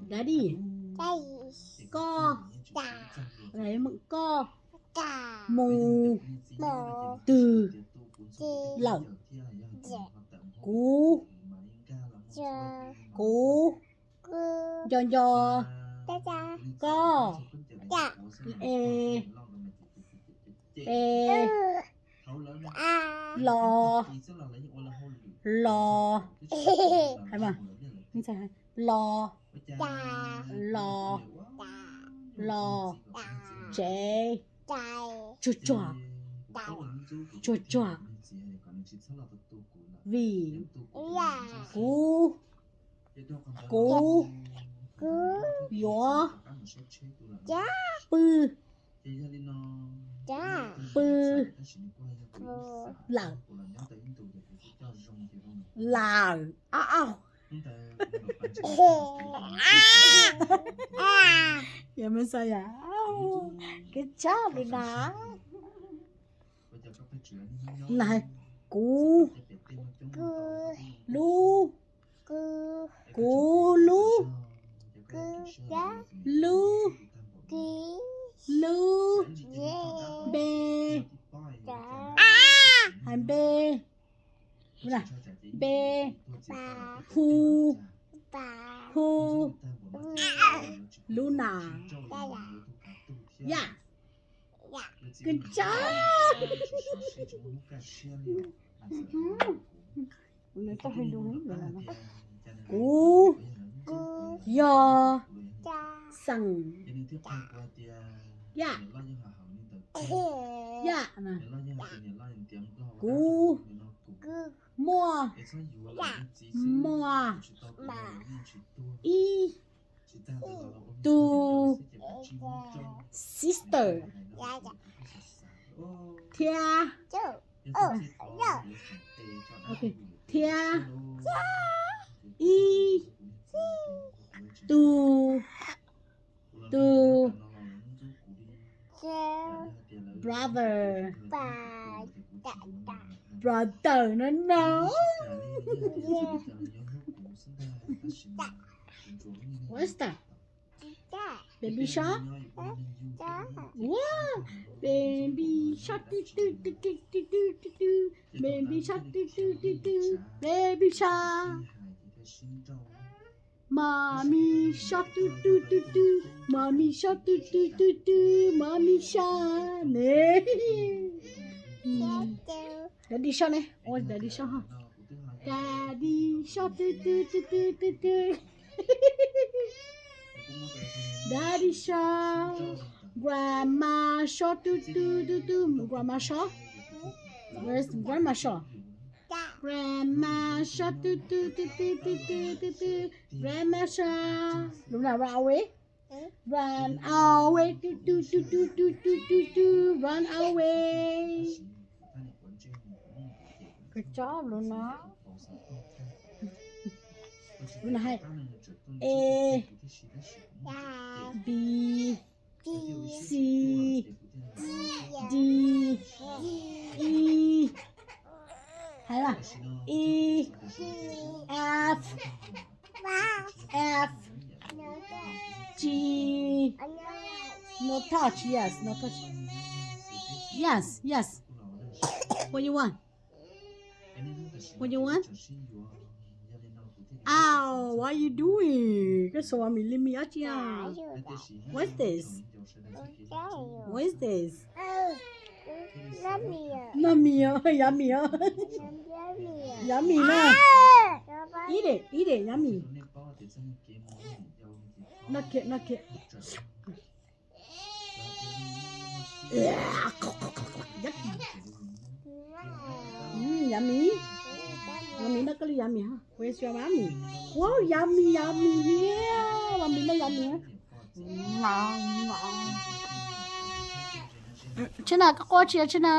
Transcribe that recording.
Daddy, koj, koj mus twg lawm? Kuv, kuv nco nco koj. Es, es, los, los, los, los, los tsev. Tsuag tsuag, tsuag tsuag, vim kuv, kuv yuav pw, pw lawm, lawm, au, au. Yog me xav yom, kev tshaj li na. Kuv, lub, kuv lub, lub, lub, npe, hais npe, npe, hu, hu, lub na, yaj, kws tsa, kuv yog xeem yaj, yaj, kuv muaj, muaj ib tug sister thiab thiab ib tug, tug brother, brother no no. What's that? Baby shark? Wow, baby shark, tu tu tu tu tu tu tu tu, baby shark, tu tu tu tu, baby shark. Mommy shark, tu tu tu tu, mommy shark, tu tu tu tu, mommy shark ne. Daddy shark ne? Ua daddy shark ha. Daddy shark, tu tu tu tu tu tu. Daddy shark. Grandma shark, tu tu tu tu. Grandma shark. Where's grandma shark? Grandma shark, tu tu tu tu tu tu tu tu. Grandma shark. Luna, run away. Run away, tu tu tu tu tu tu tu tu, run away. Good job, Luna. Luna hais A, B, C, D, E. Hais lawm. E, F, F, G. No touch, yes, no touch. Yes, yes. What you want? What you want? Ow, what you doing? Koj xav ua mi li mi dab tsi a? What's this? What is this? Yummy, yummy, yummy na. Eat it, eat it, yummy. Noj kiag, noj kiag. Mm, yummy. Yummy, noj koj li yummy ha. Where's your mommy? Wow, yummy, yummy, yeah. Mommy noj yummy ha. Tshe na, koj quaj tsi tshe na?